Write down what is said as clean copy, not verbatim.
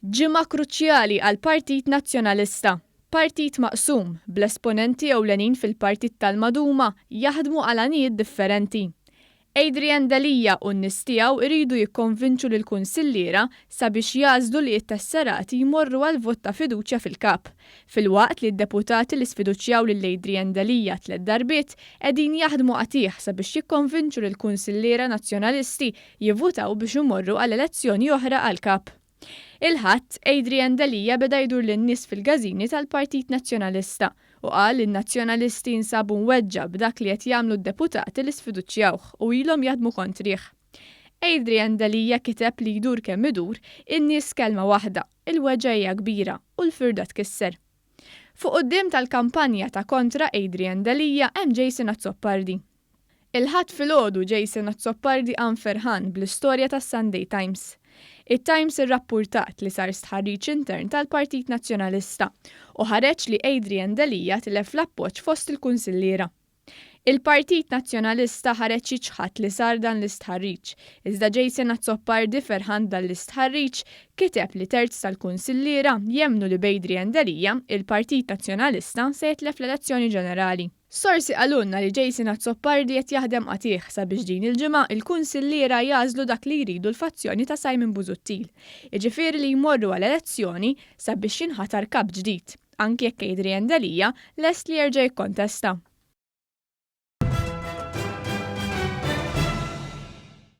Ġimgħa kruċjali għall-Partit Nazzjonalista. Partit maqsum, bl-esponenti ewlenin fil-partit tal-maduma jaħdmu għal għanijiet differenti. Adrian Delia u n-nies tiegħu jridu jikkonvinċu lill-kunsilliera sabiex jagħżlu li t-tesserati jmorru għal vot ta' fiduċja fil-Kap. Filwaqt li d-deputati li sfiduċjaw lil Adrian Delia tlett darbiet qegħdin jaħdmu qatigħ sabiex jikkonvinċu lill-kunsilliera Nazzjonalisti jivvutaw biex imorru għal elezzjoni oħra għall-Kap. Il-Ħadd, Adrian Delia beda jdur lin-nies fil-każini tal-Partit Nazzjonalista u qal li n-Nazzjonalisti jinsabu mweġġa' b'dak li qed jagħmlu d-deputati li sfiduċjawh u ilhom jaħdmu kontrih. Adrian Delia kiteb li jdur kemm idur, in-nies kelma waħda, il-weġgħa hija kbira u l-firda tkisser. Fuq quddiem tal-kampanja ta' kontra Adrian Delia hemm Jason Azzopardi. Il-Ħadd filgħodu Jason Azzopardi qam ferħan bl-istorja tas-Sunday Times. It-Times irrappurtat li sar stħarriġ intern tal-Partit Nazzjonalista u ħareġ li Adrian Delia tilef l-appoġġ fost il-kunsilliera. Il-Partit Nazzjonalista ħareġ jiċħad li sar dan l-istħarriġ, iżda Jason Azzopardi ferħan b'dan l-istħarriġ kiteb li terz tal-kunsilliera jemmnu li b'Adrian Delia, il-Partit Nazzjonalista se jitlef l-elezzjoni ġenerali. Sorsi qalulna li Jason Azzopardi qed jaħdem qatigħ sabiex din il-ġimgħa il-kunsilliera jagħżlu dak li jridu l-fazzjoni ta' Simon Busuttil, jiġifieri li jmorru għal elezzjoni sabiex jinħatar kap ġdid, anki jekk Adrian Delia lest li jerġa' jikkontesta.